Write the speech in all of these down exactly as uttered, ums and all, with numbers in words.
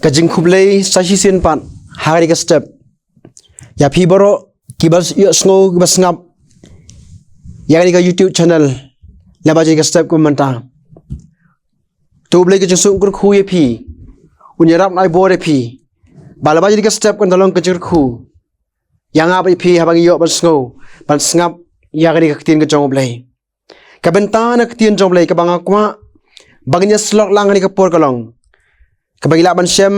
Ka jingkhublei sa shisien pat ha kane ka step ïa phi baroh kiba ïohsngew, kiba sngap ïa kane ka YouTube channel lyngba kane ka step kumta. To U Blei ka jingsuk kyrkhu ïa phi, un ïarap ai bor ïa phi, ba lyngba kane ka step kan da long ka jingkyrkhu ïa nga bad ïa phi haba ngi ïoh ban sngew, ban sngap ïa kane ka ktien ka jong U Blei. Ka bynta na ka ktien jong U Blei kaba nga kwah ba ngin ïa syllok lang ha kane ka por ka long, kaba ngi lah ban shem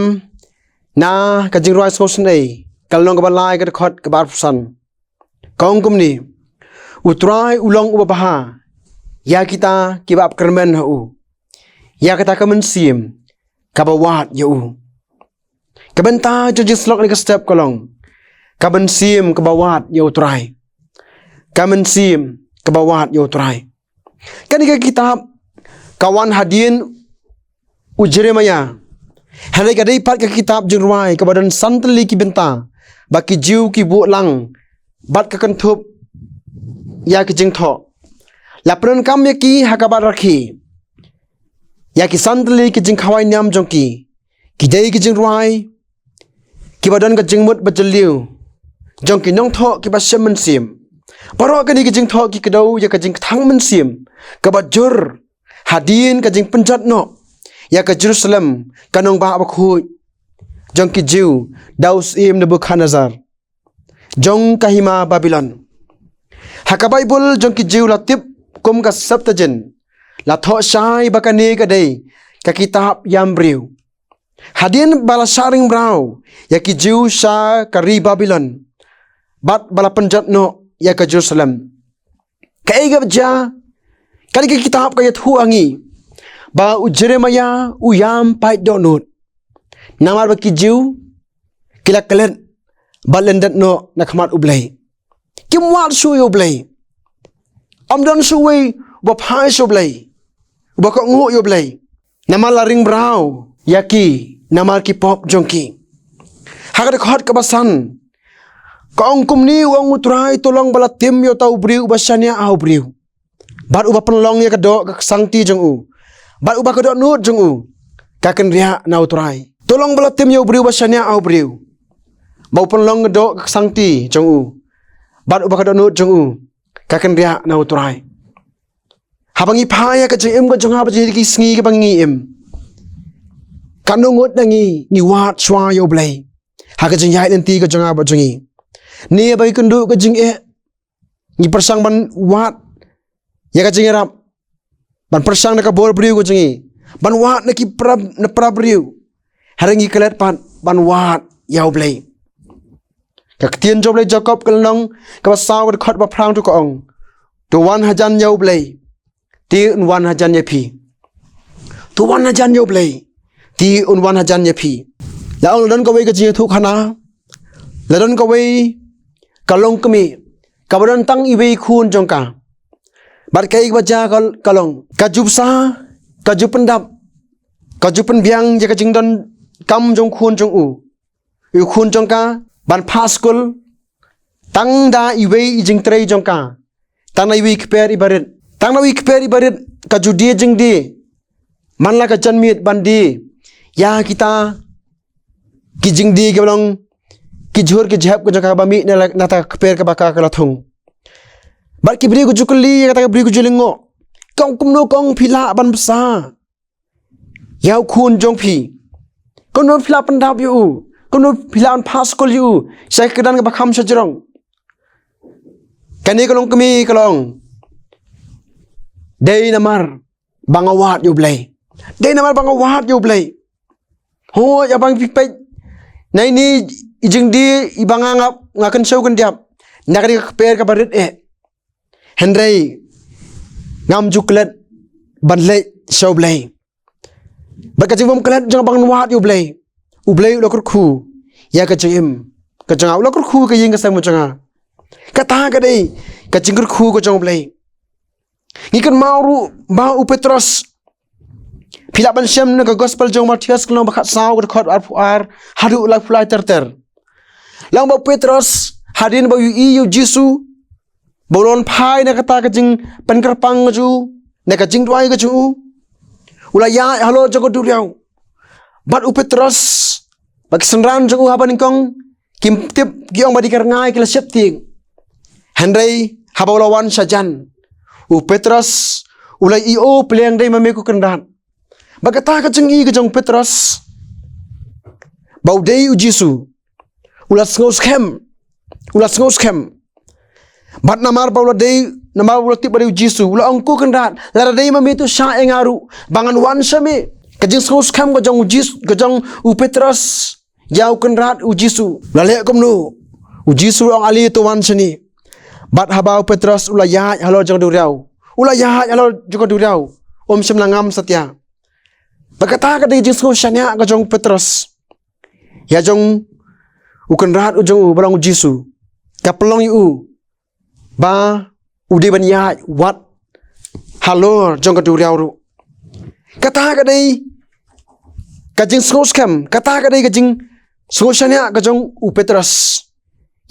na ka Jingrwai Sngewsynei, ka lynnong kaba lai, ka dkhot kaba arphew san. Ka ong kumne: U Trai u long uba bha ïa kita kiba ap kyrmen ha u, ïa kata ka mynsiem kaba wad ïa u. Ka bynta jong ka jingsyllok kane ka step ka long, ka mynsiem kaba wad ïa U Trai. Ka mynsiem kaba wad ïa U Trai. Kane ka kitab ka wan hadien u Jeremiah. Hynrei ka dei pat ka kitab jingrwai kaba don san tylli ki bynta ba ki Jiw ki buh lang bad ka kynthup ïa ki jingthoh. La pyndonkam ïa ki ha kaba rakhe ïa ki san tylli ki jingkhawai niam jong ki. Ki dei ki jingrwai kiba don ka jingmut ba jylliew jong ki nongthoh kiba shem mynsiem. Baroh kine ki jingthoh ki kdew ïa ka jingkthang mynsiem kaba jur hadien ka jingpynjot noh ïa ka Jerusalem, ka nongbah bakhuid jong ki Jiw da u syiem Nebukhadnessar jong ka hima Babilon. Ha ka Baibl jong ki Jiw la tip kum ka Septuagint, la thoh shai ba kane ka dei ka kitab ïam briew. Hadien ba la shah ring mraw ïa ki Jiw sha ka ri Babilon bad ba la pynjot noh ïa ka Jerusalem, kaei kaba jia? Kane ka kitab ka ïathuh ha ngi ba u Jeremiah u ïam paid dohnud. Namar ba ki Jiw ki la klet bad lyndet noh na khmat U Blei. Kim wad shuh ïa U Blei. Ym don shuh uwei uba phai sha U Blei, uba kohnguh ïa U Blei. Namar la ring mraw ïa ki namar ki pop jong ki. Ha ka dkhot kaba san ka ong kumne: U ong U Trai, to long ba la tim ïa uta u briew uba shaniah ha u briew, bad uba pynlong ïa ka doh ka ksangti jong u, bad uba ka dohnud jong u ka kynriah na U Trai. To long ba la tim ïa u briew uba shaniah ha u briew, ba u pynlong ka doh ka ksangti jong u, bad uba ka dohnud jong u ka kynriah na U Trai. Haba ngi phai ïa ka jingim ka jong nga bad jong phi ha ki sngi kiba ngi im, katno ngut na ngi ngi wad shuwa ïa U Blei ha ka jingïaid lynti ka jong nga bad jong phi? Ne ba ngi kynduh ka jingeh, ngi pyrshang ban wad ïa ka jingïarap, ban pyrshang na ka bor briew ka jong ngi, ban wad na ki para, na para briew. Hynrei ngi klet pat ban wad ïa U Blei. Ka ktien jong U Blei, Jakob ka lynnong kaba saw ka dkhot ba phra, to ka ong: To wan hajan ïa U Blei, te un wan hajan ïa phi. To wan hajan ïa U Blei, te un wan hajan ïa phi. La ong, la don kawei ka jingïathuhkhana, la don kawei ka longkmie kaba don tang iwei i khun jong ka. Bad kaei kaba jia? Ka, ka long, ka ju bsa, ka ju pyndap, ka ju pynbiang ïa ka jingdonkam jong u khun jong u, u khun jong ka, ban phah skul tang da iwei i jingtrei jong ka, tang da iwei i kper iba rit. Tang da iwei i kper iba rit ka ju die jingdie man la ka janmiet ban die ïa kita ki jingdie kiba long ki jhur ki jhep ka jong ka ba mih na la, na kata ka kper kaba ka, ka la thung. Bad ki briew ki ju kylli ïa kata ka briew, ki ju lyngngoh. Ka ong, kumno kong phi lah ban bsa ïa u khun jong phi? Kumno phi lah pyndap ïa u? Kumno phi lah ban phah skul ïa u sha ka kyrdan kaba kham shajrong? Kane ka longkmie ka long, dei namar ba nga wad ïa U Blei. Dei namar ba nga wad ïa U Blei. Hooid, haba ngi peit na ine i jingdie iba nga, nga, nga kynshew kyndiap na kane ka kper kaba rit eh, hynrei ngam ju klet ban leit sha U Blei. Bad ka jingbym klet jong nga ba ngan wad ïa U Blei, U Blei u la kyrkhu ïa ka jingim ka jong nga, u la kyrkhu ïa ka ïing ka sem ka jong nga. Kata ka dei ka jingkyrkhu ka jong U Blei. Ngi kynmaw ruh ba u Petros, phi lah ban shem na ka gospel jong u Mathaios ka lynnong ba khatsaw ka dkhot arphew ar haduh laiphew lai ter ter. La ong ba u Petros, hadien ba u ïohi ïa u Jisu ba u la wan phai na kata ka jingpynkyrpang ka jong u, na ka jingduwai ka jong u, u la ïaid halor jong ka duriaw. bad u Petros, bad ki synran jong u haba nyngkong, kim tip, ki ong ba dei ka rngai ki la sheptieng. Hynrei haba u la wan shajan, u Petros u la ïohi, pliang, dei ma me ko Kynrad. Bad kata ka jingi ka jong u Petros ba u dei u Jisu, u la sngewskhem, u la sngewskhem. Bad namar ba u la dei, namar u la tip ba dei u Jisu, u la ong, ko Kynrad, lada dei ma me to shah ïa nga ruh ba ngan wan sha me. Ka jingsngewskhem ka jong u Jisu, ka jong u Petros ïa u Kynrad u Jisu. La leh kumno? U Jisu u ong, ale to wan shane. Bad haba u Petros u la ïaid halor jong ka duriaw, u la ïaid halor jong ka duriaw, um shym la ngam satia. Bad kata ka dei ka jingsngew shaniah ka jong u Petros ïa jong u Kynrad u jong u ba long u Jisu. Ka pynlong ïa u ba u dei ban ïaid wat halor jong ka duriaw ruh. Kata ka dei ka jingsngewskhem, kata ka dei ka jingsngew shaniah ka jong u Petros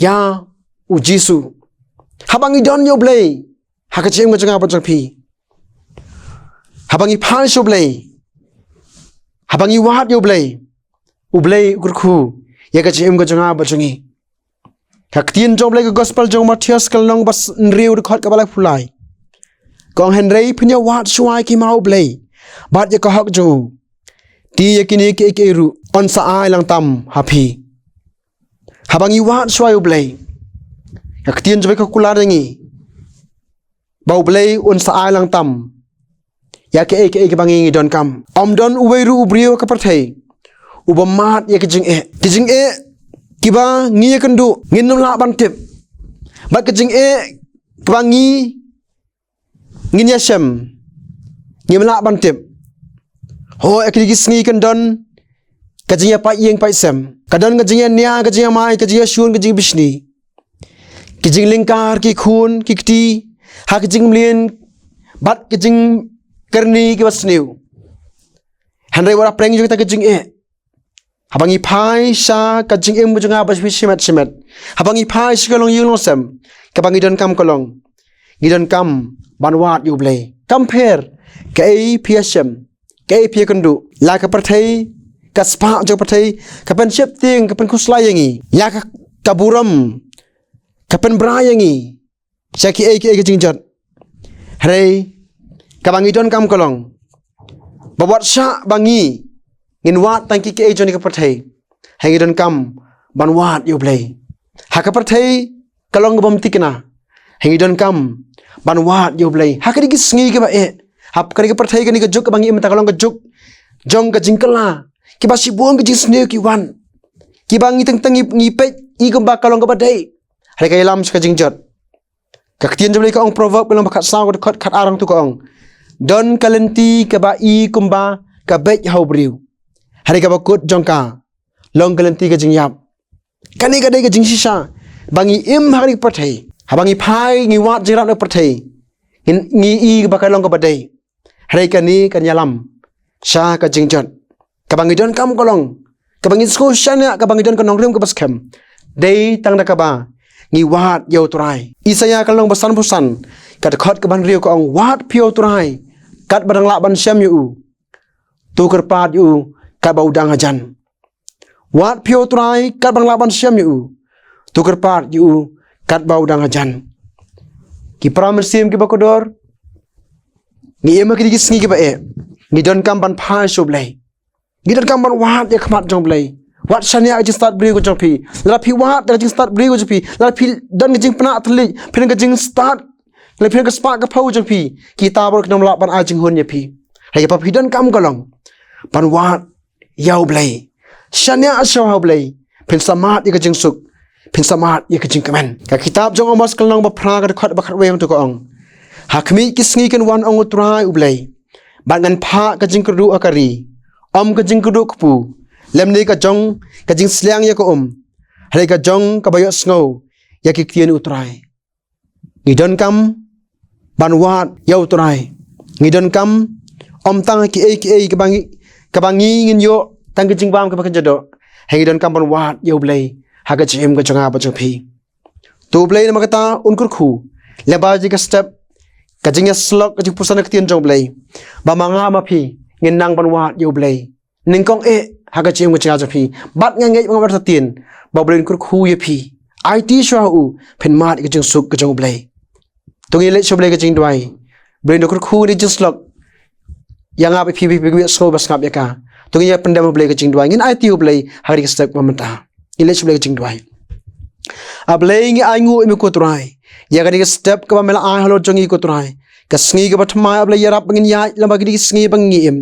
ïa u Jisu. Haba ngi don ïa u Blei ha ka jingim ka jong nga bad jong phi, haba ngi phai sha u Blei, haba ngi wad ïa u Blei, u Blei u kyrkhu ïa ka jingim ka jong nga bad jong ngi. Ka ktien jong u Blei, ka gospel jong u Mathaios, ka lynnong ba hynriew, dkhot kaba laiphew lai, ka ong, hynrei phin ïa wad shuwa ïa ki hima u Blei bad ïa ka hok jong u, te ïa kine kiei kiei ruh yn sa ai lang tam ha phi. Haba ngi wad shuwa ïa u Blei, ka ktien jong u Blei ka kular ïa ngi ba u Blei un sa ai lang tam ïa kiei kiei kiba ngi ngi donkam. Ym don uwei ruh u briew ha ka pyrthei uba mad ïa ki jingeh. Ki jingeh kiba ngi ïakynduh ngin ym lah ban tip. Bad ki jingeh kiba ngi ngin ïashem, ngim lah ban tip. Hooid, ha kine ki sngi kan don ka jingïapait ïing pait sem, ka don ka jingïania, ka jingïamai, ka jingïashun, ka jingbishni, ki jinglyngkar, ki khun, ki kti, ha ki jingmlien bad ki jingkyrni kiba sniew. Hynrei wat la pdeng jong kita ki jingeh, haba ngi phai sha ka jingim ka jong nga bad jong phi shimet shimet, haba ngi phai sha ka longïing longsem, kaba ngi donkam ka long, ngi donkam ban wad ïa u Blei. Kam pher kaei phi ïashem, kaei phi ïakynduh, la ka pyrthei ka spah jong ka pyrthei ka pynsheptieng, ka pynkhuslai ïa ngi, la ka, ka burom ka pynbra ïa ngi sha kiei kiei ki jingjot. Hynrei kaba ngi donkam ka long ba wat shah ba ngi ngin wad tang ki kiei jong kane ka pyrthei. Hynrei ngi donkam ban wad ïa u Blei. Ha ka pyrthei ka long kaba ym thikna, hynrei ngi donkam ban wad ïa u Blei. Ha kane ki sngi kiba eh, ha kane ka pyrthei, kane ka juk kaba ngi im mynta ka long ka juk jong ka jingkylla, kiba shibun ki jingsniew ki wan, kiba ngi teng teng ngi, ngi peit i kumba ka long kaba dei, hynrei ka ïalam sha ka jingjot. Ka ktien jong u Blei ka ong, Proverb ka lynnong ba khatsaw, ka dkhot khatar, hangto ka ong, don ka lynti kaba i kumba ka beit ha u briew, hynrei kaba kut jong ka long ka lynti ka jingïap. Kane ka dei ka jingshisha ba ngi im ha kane ka pyrthei. Haba ngi phai, ngi wad jingïarap na pyrthei, ngi, ngi i ba ka long kaba dei, hynrei kane kan ïalam sha ka jingjot. Kaba ngi donkam ka long, kaba ngi sngewsih ïa, kaba ngi don ka nongrim kaba skhem, dei tang da kaba ngi wad ïa u Trai. Isaïah ka lynnong ba sanphew san, ka dkhot kaba hynriew ka ong, wad phi ïa u Trai katba dang lah ban shem ïa u, to kyrpad ïa u katba u dang hajan. Wad phi ïa u Trai katba dang lah ban shem ïa u, to kyrpad ïa u katba u dang hajan. Ki para mynsiem kiba kordor, ngi im ha kine ki sngi kiba eh, ngi donkam ban phai sha u Blei. Ngi donkam ban wad ïa ka khmat jong u Blei. Wat shaniah ka jingstad briew ka jong phi. Lada phi wad ïa ka jingstad briew ka jong phi, lada phi don ka jingpynah thylliej, phi don ka jingstad, lada phi don ka spah ka phew jong phi, kita baroh kin ym lah ban ai jinghun ïa phi. Hynrei kaba phi donkam ka long ban wad ïa u Blei. Shaniah shuwa ha u Blei, phin sa mad ïa ka jingsuk, phin sa mad ïa ka jingkmen. Ka kitab jong u Amos ka lynnong ba phra, ka dkhot ba khatwei, hangto ka ong, ha khmih ki sngi kin wan, ong u Trai u Blei, bad ngan phah ka jingkyrduh ha ka ri, ym ka jingkyrduh kpu, lymne ka jong ka jingsliang ïa ka um, hynrei ka jong kaba ïohsngew ïa ki ktien u Trai. Ngi donkam ban wad ïa u Trai. Ngi donkam ym tang kiei kiei kaba ngi, kaba ngi ngin ïoh tang ka jingbam kaba kynja doh. Hynrei ngi donkam ban wad ïa u Blei ha ka jingim ka jong nga bad jong phi. To u Blei namar kata un kyrkhu lyngba jong ka step, ka jingïasyllok, ka jingpuson ka ktien jong u Blei, ba ma nga ma phi ngin nang ban wad ïa u Blei. Nyngkong eh, ha ka jingim ka jingim jong phi. Bad nga ngeit ba nga bad sa tien ba U Blei un kyrkhu ïa phi. Aiti shuwa ha u, phin mad ïa ka jingsuk ka jong U Blei. To ngin leit sha U Blei ka jingduwai. Blei un kyrkhu ïa ka jingslok. Ïa nga bad phi, phi, phi, phi, sngewbha sngap ïa ka. To ngin ïa pyndem U Blei ka jingduwai. Ngin aiti U Blei ha ka dei ka step kaba mynta. Ngin leit sha U Blei ka jingduwai. A Blei ngi ainguh ïa me ko Trai. Ïa ka dei ka step kaba me la ai halor jong ngi ko Trai. Ka sngi kaba thymmai A Blei ïarap ba ngin ïaid lem bad ka dei ka sngi ba ngi im.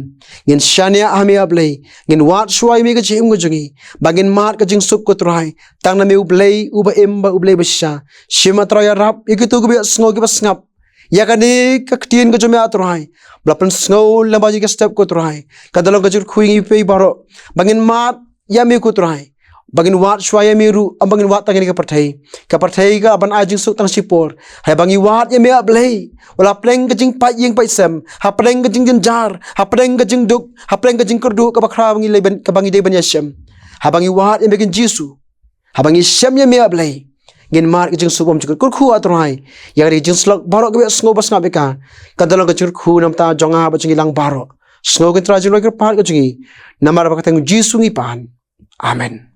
Ngin shaniah ha me A Blei. Ngin wad shuwa ïa me ka jingim ka jong ngi. Ba ngin mad ka jingsuk ko Trai. Tang na me U Blei, uba im bad U Blei ba shisha. Shim A Trai ïarap, ïa kito kiba ïohsngew kiba sngap. Ïa kane ka ktien ka jong me A Trai. Ba la pynsngew lem bad ïa ka step ko Trai. Ka da long ka jingkyrkhu ïa ngi phi baroh. Ba ngin mad ïa me ko Trai. Ba ngin wad shuwa ïa me ruh, ym ba ngin wad tang ïa ka pyrthei. Ka pyrthei ka ban ai jingsuk tang shipor. Hynrei ba ngi wad ïa me A Blei. Wat la pdeng ka jingpait ïing pait sem. Hapdeng ka jingjynjar. Hapdeng ka jingduk. Hapdeng ka jingkyrduh kaba khraw ba ngi lei ban, kaba ngi dei ban ïashem. Haba ngi wad ïa me ko Jisu. Haba ngi shem ïa me A Blei. Ngin mad ka jingsuk bymjukut, kyrkhu A Trai. Ïa ka dei ka jingslok baroh kaba ïohsngew ba sngap ïa ka. Ka da long ka jingkyrkhu na bynta jong nga bad jong ngi lang baroh. Sngew ko Trai ka jingduwai kyrpad ka jong ngi. Namar ba ka kyrteng Jisu ngi pan. Amen.